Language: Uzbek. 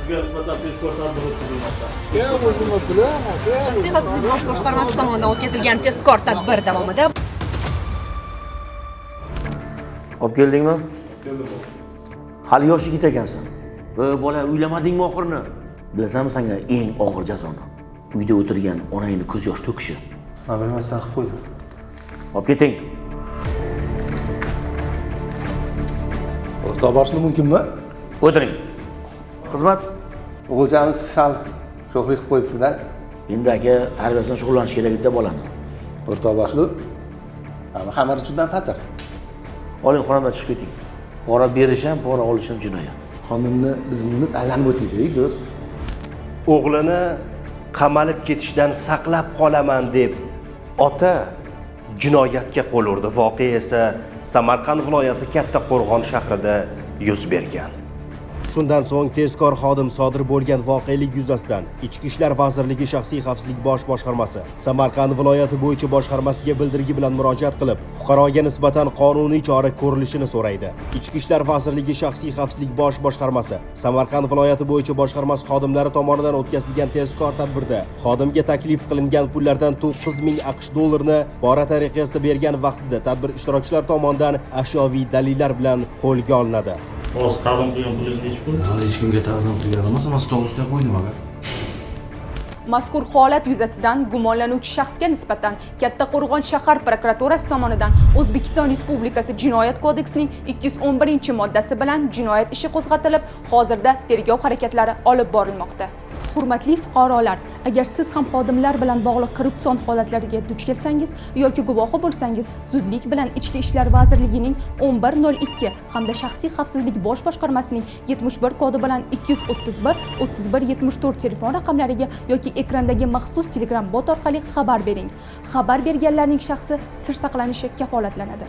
Sizga nisbatan tezkor tadbir o'tkazilmoqda. Shaxsiy xavfsizlik bosh boshqarmasi tomonidan o'tkazilgan tezkor tadbir davomida Olib keldingmi? Hali yosh yigit ekansan. Ey bola, uylamadingmi oxirini? Bilasanmi senga eng og'ir jazoni? Uyda o'tirgan onangni ko'z yosh to'kishi. Man bilmasdan qilib qo'ydim. Olib keting. O'rtoq borishni mumkinmi? O'tiring. Xizmat. O'g'ilchamiz sal sho'xlik qilib qo'yibdi-da. Endi aka tarbiyasidan shug'ullanish kerak edi bolani. O'rtoq boshliq, xamir ustidan patir. Oling, xonamdan chiqib keting. Pora berish ham, pora olish ham jinoyat. Qonunni buzmaymiz, aylanib o'taylik, do'st. O'g'lini qamalib ketishdan saqlab qolaman deb ota jinoyatga qo'l urdi. Voqea esa Samarqand viloyati Kattaqo'rg'on shahrida yuz bergan. Shundan so'ng tezkor xodim sodir bo'lgan voqelik yuzasidan Ichki ishlar vazirligi shaxsiy xavfsizlik bosh boshqarmasi Samarqand viloyati bo'yicha boshqarmasiga bildirgi bilan murojaat qilib, fuqaroga nisbatan qonuniy chora ko'rilishini so'raydi. Ichki ishlar vazirligi shaxsiy xavfsizlik bosh boshqarmasi Samarqand viloyati bo'yicha boshqarmasi xodimlari tomonidan o'tkazilgan tezkor tadbirda xodimga taklif qilingan pullardan 9000 AQSh dollarini pora tariqasida bergan vaqtida tadbir ishtirokchilari tomonidan ashyoviy dalillar bilan qo'lga olinadi. Hozir taqdim qilgan pulingiz nechi pul? Hech kimga taqdim qilgan emas, man stol ustiga qo'ydim aka. Mazkur holat yuzasidan gumonlanuvchi shaxsga nisbatan Kattaqo'rg'on shahar prokuraturasi tomonidan O'zbekiston Respublikasi Jinoyat kodeksining 211-moddasi bilan jinoyat ishi qo'zg'atilib, hozirda tergov harakatlari olib borilmoqda. Hurmatli fuqarolar, agar siz ham xodimlar bilan bog'liq korrupsion holatlarga duch kelsangiz yoki guvohi bo'lsangiz, zudlik bilan Ichki ishlar vazirligining 1102 hamda shaxsiy xavfsizlik bosh boshqarmasining 71 kodi bilan 231 31 74 telefon raqamlariga yoki ekrandagi maxsus Telegram bot orqali xabar bering. Xabar berganlarning shaxsi sir saqlanishi kafolatlanadi.